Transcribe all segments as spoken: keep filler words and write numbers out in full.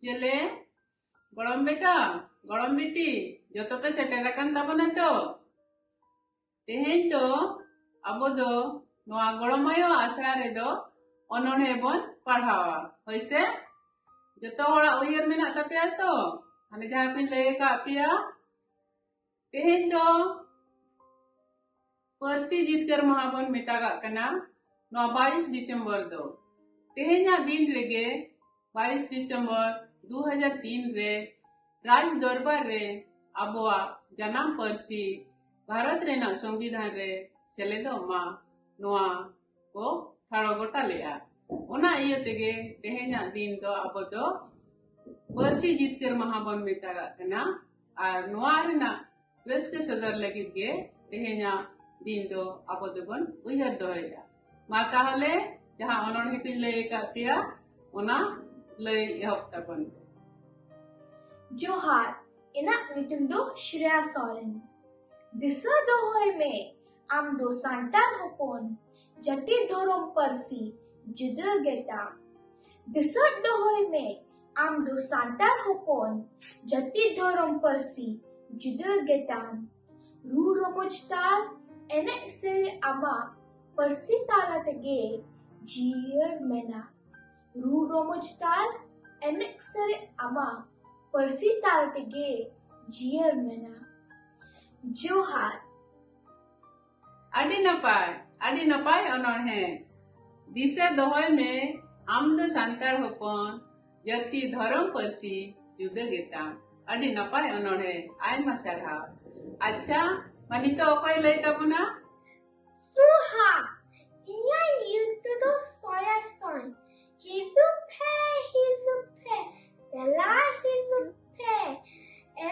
ᱪᱮᱞᱮ, ᱜᱚᱲᱚᱢ ᱵᱮᱴᱟ, ᱜᱚᱲᱚᱢ ᱵᱤᱴᱤ, ᱡᱚᱛᱚ ᱯᱮ ᱥᱮᱴᱮᱨ ᱟᱠᱟᱱ ᱛᱟᱵᱚᱱᱟ ᱛᱚ? ᱛᱮᱦᱮᱧ ᱫᱚ ᱟᱵᱚ ᱫᱚ ᱱᱚᱣᱟ ᱜᱚᱲᱚᱢ ᱟᱭᱳ ᱟᱥᱲᱟ ᱨᱮᱫᱚ ᱚᱱᱚᱬᱦᱮ ᱵᱚᱱ ᱯᱟᱲᱦᱟᱣᱟ, ᱦᱳᱭ ᱥᱮ? ᱡᱚᱛᱚ ᱦᱚᱲᱟᱜ ᱩᱭᱦᱟᱹᱨ ᱢᱮᱱᱟᱜ ᱛᱟᱯᱮᱭᱟ ᱛᱚ? ᱦᱟᱱᱮ ᱡᱟᱦᱟᱸ ᱠᱚᱧ ᱞᱟᱹᱭ ᱟᱠᱟᱫ ᱯᱮᱭᱟ, ᱛᱮᱦᱮᱧ ᱫᱚ ᱯᱟᱹᱨᱥᱤ ᱡᱤᱛᱠᱟᱹᱨ ᱢᱟᱦᱟ ᱵᱚᱱ ᱢᱮᱛᱟᱜᱟᱜ ᱠᱟᱱᱟ ᱱᱚᱣᱟ ᱵᱟᱭᱤᱥ ᱰᱤᱥᱮᱢᱵᱚᱨ ᱫᱚ᱾ ᱛᱮᱦᱮᱧᱟᱜ ᱫᱤᱱ ᱨᱮᱜᱮ, ᱵᱟᱭᱤᱥ ᱰᱤᱥᱮᱢᱵᱚᱨ ᱫᱩ ᱦᱟᱡᱟᱨ ᱛᱤᱱ ᱨᱮ ᱨᱟᱡᱽ ᱫᱚᱨᱵᱟᱨ ᱨᱮ ᱟᱵᱚᱣᱟᱜ ᱡᱟᱱᱟᱢ ᱯᱟᱹᱨᱥᱤ ᱵᱷᱟᱨᱚᱛ ᱨᱮᱱᱟᱜ ᱥᱚᱝᱵᱤᱫᱷᱟᱱ ᱨᱮ ᱥᱮᱞᱮᱫᱚᱜ ᱢᱟ, ᱱᱚᱣᱟ ᱠᱚ ᱴᱷᱟᱲᱚ ᱜᱚᱴᱟ ᱞᱮᱫᱼᱟ᱾ ᱚᱱᱟ ᱤᱭᱟᱹ ᱛᱮᱜᱮ ᱛᱮᱦᱮᱧᱟᱜ ᱫᱤᱱ ᱫᱚ ᱟᱵᱚ ᱫᱚ ᱯᱟᱹᱨᱥᱤ ᱡᱤᱛᱠᱟᱹᱨ ᱢᱟᱦᱟ ᱵᱚᱱ ᱢᱮᱛᱟᱜᱟᱜ ᱠᱟᱱᱟ᱾ ᱟᱨ ᱱᱚᱣᱟ ᱨᱮᱱᱟᱜ ᱨᱟᱹᱥᱠᱟᱹ ᱥᱚᱫᱚᱨ ᱞᱟᱹᱜᱤᱫ ᱜᱮ ᱛᱮᱦᱮᱧᱟᱜ ᱫᱤᱱ ᱫᱚ ᱟᱵᱚ ᱫᱚᱵᱚᱱ ᱩᱭᱦᱟᱹᱨ ᱫᱚᱦᱚᱭᱮᱫᱼᱟ᱾ ᱢᱟ ᱛᱟᱦᱚᱞᱮ, ᱡᱟᱦᱟᱸ ᱚᱱᱚᱬᱦᱮ ᱠᱚᱧ ᱞᱟᱹᱭ ᱟᱠᱟᱫ ᱯᱮᱭᱟ, ᱚᱱᱟ ᱞᱟᱹᱭ ᱮᱦᱚᱵ ᱛᱟᱵᱚᱱ ᱯᱮ᱾ ᱡᱚᱦᱟᱨ, ᱤᱧᱟᱹᱜ ᱧᱩᱛᱩᱢ ᱫᱚ ᱥᱨᱮᱭᱟ ᱥᱚᱨᱮᱱ᱾ ᱫᱤᱥᱟᱹ ᱫᱚᱦᱚᱭ ᱢᱮ, ᱟᱢ ᱫᱚ ᱥᱟᱱᱛᱟᱲ ᱦᱚᱯᱚᱱ, ᱡᱟᱹᱛᱤ ᱫᱷᱚᱨᱚᱢ ᱯᱟᱹᱨᱥᱤ ᱡᱩᱫᱟᱹ ᱜᱮᱛᱟᱢ᱾ ᱫᱤᱥᱟᱹ ᱫᱚᱦᱚᱭ ᱢᱮ, ᱟᱢ ᱫᱚ ᱥᱟᱱᱛᱟᱲ ᱦᱚᱯᱚᱱ, ᱡᱟᱹᱛᱤ ᱫᱷᱚᱨᱚᱢ ᱯᱟᱹᱨᱥᱤ ᱡᱩᱫᱟᱹ ᱜᱮᱛᱟᱢ᱾ ᱨᱩ ᱨᱚᱢᱚᱡᱽ ᱛᱟᱞ ᱮᱱᱮᱡ ᱥᱮᱨᱮᱧ ᱟᱢᱟᱜ ᱯᱟᱹᱨᱥᱤ ᱛᱟᱞᱟ ᱛᱮᱜᱮ ᱡᱤᱭᱟᱹᱲ ᱢᱮᱱᱟᱜ᱾ ᱨᱩ ᱨᱚᱢᱚᱡᱽ ᱛᱟᱞ ᱮᱱᱮᱡ ᱥᱮᱨᱮᱧ ᱟᱢᱟᱜ ᱯᱟᱹᱨᱥᱤ ᱛᱟᱞ ᱛᱮᱜᱮ ᱡᱤᱭᱟᱹᱲ ᱢᱮᱱᱟᱜ᱾ ᱡᱚᱦᱟᱨ᱾ ᱟᱹᱰᱤ ᱱᱟᱯᱟᱭ, ᱟᱹᱰᱤ ᱱᱟᱯᱟᱭ ᱚᱱᱚᱬᱦᱮ᱾ ᱫᱤᱥᱟᱹ ᱫᱚᱦᱚᱭ ᱢᱮ, ᱟᱢ ᱫᱚ ᱥᱟᱱᱛᱟᱲ ᱦᱚᱯᱚᱱ, ᱡᱟᱹᱛᱤ ᱫᱷᱚᱨᱚᱢ ᱯᱟᱹᱨᱥᱤ ᱡᱩᱫᱟᱹ ᱜᱮᱛᱟᱢ᱾ ᱟᱹᱰᱤ ᱱᱟᱯᱟᱭ ᱚᱱᱚᱬᱦᱮ, ᱟᱭᱢᱟ ᱥᱟᱨᱦᱟᱣ᱾ ᱟᱪᱪᱷᱟ, ᱢᱟ ᱱᱤᱛᱚᱜ ᱚᱠᱚᱭ ᱞᱟᱹᱭ ᱛᱟᱵᱚᱱᱟ? ᱥᱩᱦᱟ᱾ ᱤᱧᱟᱹᱜ ᱧᱩᱛᱩᱢ ᱫᱚ ᱥᱚᱭᱟ ᱥᱚᱨᱮᱱ᱾ ᱦᱤᱡᱩᱜ ᱯᱮ, ᱦᱤᱡᱩᱜ ᱯᱮ, ᱫᱮᱞᱟ ᱦᱤᱡᱩᱜ ᱯᱮ᱾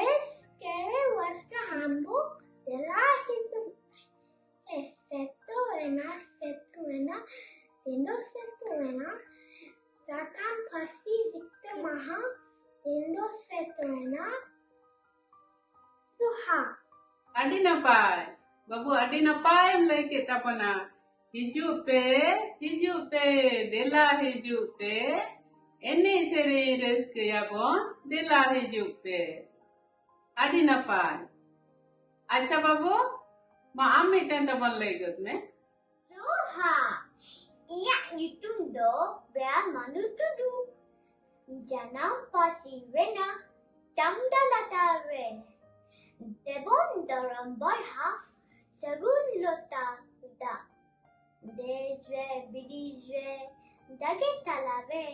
ᱮᱥᱠᱮ ᱣᱟᱥᱟ ᱦᱟᱢᱵᱩ, ᱫᱮᱞᱟ ᱦᱤᱡᱩᱜ ᱯᱮ᱾ ᱥᱮᱛᱳ ᱮᱱᱟ, ᱥᱮᱛᱳ ᱮᱱᱟ, ᱛᱤᱱ ᱫᱚ ᱥᱮᱛᱳ ᱮᱱᱟ᱾ ᱡᱟᱱᱟᱢ ᱯᱟᱹᱨᱥᱤ ᱡᱤᱛᱠᱟᱹᱨ ᱢᱟᱦᱟ, ᱛᱤᱱ ᱫᱚ ᱥᱮᱛᱳ ᱮᱱᱟ᱾ ᱥᱩᱦᱟ᱾ ᱟᱹᱰᱤ ᱱᱟᱯᱟᱭ ᱵᱟᱹᱵᱩ, ᱟᱹᱰᱤ ᱱᱟᱯᱟᱭᱮᱢ ᱞᱟᱹᱭ ᱠᱮᱫ ᱛᱟᱵᱚᱱᱟ᱾ ᱦᱤᱡᱩᱜ ᱯᱮ, ᱦᱤᱡᱩᱜ ᱯᱮ, ᱫᱮᱞᱟ ᱦᱤᱡᱩᱜ ᱯᱮ, ᱮᱱᱮᱡ ᱥᱮᱨᱮᱧ ᱨᱟᱹᱥᱠᱟᱹᱭᱟᱵᱚᱱ, ᱫᱮᱞᱟ ᱦᱤᱡᱩᱜ ᱯᱮ᱾ ᱟᱹᱰᱤ ᱱᱟᱯᱟᱭ᱾ ᱟᱪᱪᱷᱟ ᱵᱟᱹᱵᱩ, ᱢᱟ ᱟᱢ ᱢᱤᱫᱴᱮᱱ ᱛᱟᱵᱚᱱ ᱞᱟᱹᱭ ᱜᱚᱫ ᱢᱮ᱾ ᱡᱚᱦᱟᱨ᱾ ᱤᱧᱟᱜ ᱧᱩᱛᱩᱢ ᱫᱚ ᱵᱮᱭᱟᱨ ᱢᱟᱱᱩ ᱴᱩᱰᱩ᱾ ᱡᱟᱱᱟᱢ ᱯᱟᱹᱨᱥᱤ ᱦᱩᱭᱱᱟ ᱪᱟᱢᱰᱟ ᱞᱟᱛᱟᱨ ᱨᱮ᱾ ᱫᱮᱵᱚᱱ ᱫᱚᱨᱚᱢ ᱵᱚᱭᱦᱟ ᱥᱟᱹᱜᱩᱱ ᱞᱚᱴᱟ ᱫᱟᱜ᱾ ᱫᱮᱥ ᱨᱮ ᱵᱤᱫᱮᱥ ᱨᱮ ᱡᱟᱜᱮ ᱛᱟᱞᱟ ᱨᱮ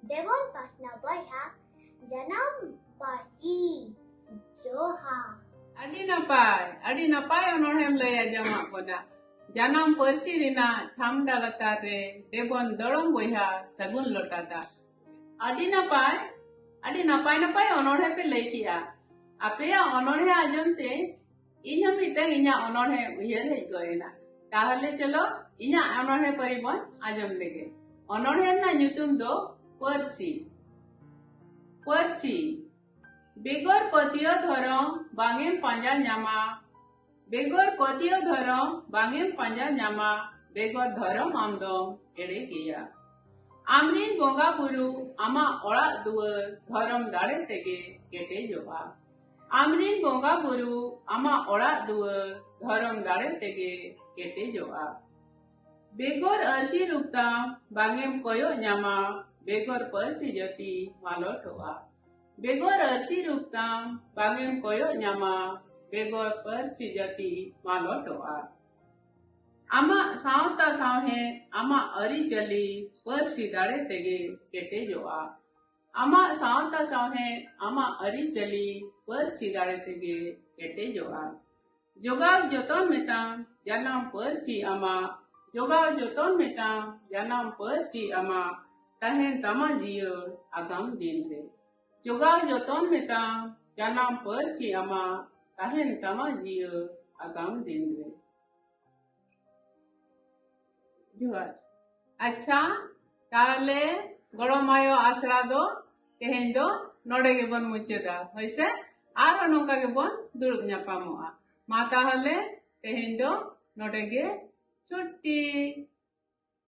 ᱫᱮᱵᱚᱱ ᱯᱟᱥᱱᱟ ᱵᱚᱭᱦᱟ ᱡᱟᱱᱟᱢ ᱯᱟᱹᱨᱥᱤ᱾ ᱡᱚᱦᱟᱨ᱾ ᱟᱹᱰᱤ ᱱᱟᱯᱟᱭ, ᱟᱹᱰᱤ ᱱᱟᱯᱟᱭ ᱚᱱᱚᱬᱦᱮᱢ ᱞᱟᱹᱭ ᱟᱸᱡᱚᱢᱟᱫ ᱵᱚᱱᱟ᱾ ᱡᱟᱱᱟᱢ ᱯᱟᱹᱨᱥᱤ ᱨᱮᱱᱟᱜ ᱪᱷᱟᱢᱰᱟ ᱞᱟᱛᱟᱨ ᱨᱮ ᱫᱮᱵᱚᱱ ᱫᱚᱲᱚᱢ ᱵᱚᱭᱦᱟ ᱥᱟᱹᱜᱩᱱ ᱞᱚᱴᱟ ᱫᱟᱜ᱾ ᱟᱹᱰᱤ ᱱᱟᱯᱟᱭ, ᱟᱹᱰᱤ ᱱᱟᱯᱟᱭ ᱱᱟᱯᱟᱭ ᱚᱱᱚᱬᱦᱮ ᱯᱮ ᱞᱟᱹᱭ ᱠᱮᱜᱼᱟ᱾ ᱟᱯᱮᱭᱟᱜ ᱚᱱᱚᱬᱦᱮ ᱟᱸᱡᱚᱢ ᱛᱮ ᱤᱧ ᱦᱚᱸ ᱢᱤᱫᱴᱟᱝ ᱤᱧᱟᱜ ᱚᱱᱚᱬᱦᱮ ᱩᱭᱦᱟᱹᱨ ᱦᱮᱡ ᱜᱚᱫ ᱮᱱᱟ᱾ ᱛᱟᱦᱚᱞᱮ ᱪᱚᱞᱚ ᱤᱧᱟᱜ ᱚᱱᱚᱬᱦᱮ ᱯᱟᱹᱨᱤ ᱵᱚᱱ ᱟᱸᱡᱚᱢ ᱞᱮᱜᱮ᱾ ᱚᱱᱚᱬᱦᱮ ᱨᱮᱱᱟᱜ ᱧᱩᱛᱩᱢ ᱫᱚ ᱯᱟᱹᱨᱥᱤ᱾ ᱯᱟᱹᱨᱥᱤ᱾ ᱵᱮᱜᱚᱨ ᱯᱟᱹᱛᱭᱟᱹᱣ ᱫᱷᱚᱨᱚᱢ ᱵᱟᱝᱮᱢ ᱯᱟᱸᱡᱟ ᱧᱟᱢᱟ᱾ ᱵᱮᱜᱚᱨ ᱯᱟᱹᱛᱭᱟᱹᱣ ᱫᱷᱚᱨᱚᱢ ᱵᱟᱝᱮᱢ ᱯᱟᱸᱡᱟ ᱧᱟᱢᱟ᱾ ᱵᱮᱜᱚᱨ ᱫᱷᱚᱨᱚᱢ ᱟᱢ ᱫᱚᱢ ᱮᱲᱮ ᱜᱮᱭᱟ᱾ ᱟᱢᱨᱤᱱ ᱵᱚᱸᱜᱟ ᱵᱩᱨᱩ ᱟᱢᱟᱜ ᱚᱲᱟᱜ ᱫᱩᱣᱟᱹᱨ ᱫᱷᱚᱨᱚᱢ ᱫᱟᱲᱮ ᱛᱮᱜᱮ ᱠᱮᱴᱮᱡᱚᱜᱼᱟ᱾ ᱟᱢᱨᱤᱱ ᱵᱚᱸᱜᱟ ᱵᱩᱨᱩ ᱟᱢᱟᱜ ᱚᱲᱟᱜ ᱫᱩᱣᱟᱹᱨ ᱫᱷᱚᱨᱚᱢ ᱫᱟᱲᱮ ᱛᱮᱜᱮ ᱠᱮᱴᱮᱡᱚᱜᱼᱟ᱾ ᱵᱮᱜᱚᱨ ᱟᱹᱨᱥᱤ ᱨᱩᱯ ᱛᱟᱢ ᱵᱟᱝᱮᱢ ᱠᱚᱭᱚᱜ ᱧᱟᱢᱟ᱾ ᱵᱮᱜᱚᱨ ᱯᱟᱹᱨᱥᱤ ᱡᱟᱹᱛᱤ ᱢᱟᱞᱚᱴᱚᱜᱼᱟ᱾ ᱵᱮᱜᱚᱨ ᱟᱹᱨᱥᱤ ᱨᱩᱯ ᱛᱟᱢ ᱵᱟᱝᱮᱢ ᱠᱚᱭᱚᱜ ᱧᱟᱢᱟ᱾ ᱵᱮᱜᱚᱨ ᱯᱟᱹᱨᱥᱤ ᱡᱟᱹᱛᱤ ᱢᱟᱞᱚᱴᱚᱜᱼᱟ᱾ ᱟᱢᱟᱜ ᱥᱟᱶᱛᱟ ᱥᱟᱶᱦᱮᱫ, ᱟᱢᱟᱜ ᱟᱹᱨᱤᱪᱟᱹᱞᱤ ᱯᱟᱹᱨᱥᱤ ᱫᱟᱲᱮ ᱛᱮᱜᱮ ᱠᱮᱴᱮᱡᱚᱜᱼᱟ᱾ ᱟᱢᱟᱜ ᱥᱟᱶᱛᱟ ᱥᱟᱶᱦᱮᱫ, ᱟᱢᱟᱜ ᱟᱹᱨᱤᱪᱟᱹᱞᱤ ᱯᱟᱹᱨᱥᱤ ᱫᱟᱲᱮ ᱛᱮᱜᱮ ᱠᱮᱴᱮᱡᱚᱜᱼᱟ᱾ ᱡᱚᱜᱟᱣ ᱡᱚᱛᱚᱱ ᱢᱮᱛᱟᱢ ᱡᱟᱱᱟᱢ ᱯᱟᱹᱨᱥᱤ ᱟᱢᱟᱜ᱾ ᱡᱚᱜᱟᱣ ᱡᱚᱛᱚᱱ ᱢᱮᱛᱟᱢ ᱡᱟᱱᱟᱢ ᱯᱟᱹᱨᱥᱤ ᱟᱢᱟᱜ᱾ ᱛᱟᱦᱮᱱ ᱛᱟᱢᱟ ᱡᱤᱭᱟᱹᱲ ᱟᱜᱟᱢ ᱫᱤᱱ ᱨᱮ᱾ ᱡᱚᱜᱟᱣ ᱡᱚᱛᱚᱱ ᱢᱮᱛᱟᱢ ᱡᱟᱱᱟᱢ ᱯᱟᱹᱨᱥᱤ ᱟᱢᱟᱜ᱾ ᱛᱟᱦᱮᱱ ᱛᱟᱢᱟ ᱡᱤᱭᱟᱹᱲ ᱟᱜᱟᱢ ᱫᱤᱱ ᱨᱮ᱾ ᱡᱚᱦᱟᱨ᱾ ᱟᱪᱪᱷᱟ, ᱛᱟᱦᱞᱮ ᱜᱚᱲᱚᱢ ᱟᱭᱳ ᱟᱥᱲᱟ ᱫᱚ ᱛᱮᱦᱮᱧ ᱫᱚ ᱱᱚᱰᱮ ᱜᱮᱵᱚᱱ ᱢᱩᱪᱟᱹᱫᱟ, ᱦᱳᱭ ᱥᱮ? ᱟᱨᱦᱚᱸ ᱱᱚᱝᱠᱟ ᱜᱮᱵᱚᱱ ᱫᱩᱲᱩᱵ ᱧᱟᱯᱟᱢᱚᱜᱼᱟ᱾ ᱢᱟ ᱛᱟᱦᱞᱮ ᱛᱮᱦᱮᱧ ᱫᱚ ᱱᱚᱰᱮ ᱜᱮ ᱪᱷᱩᱴᱴᱤ᱾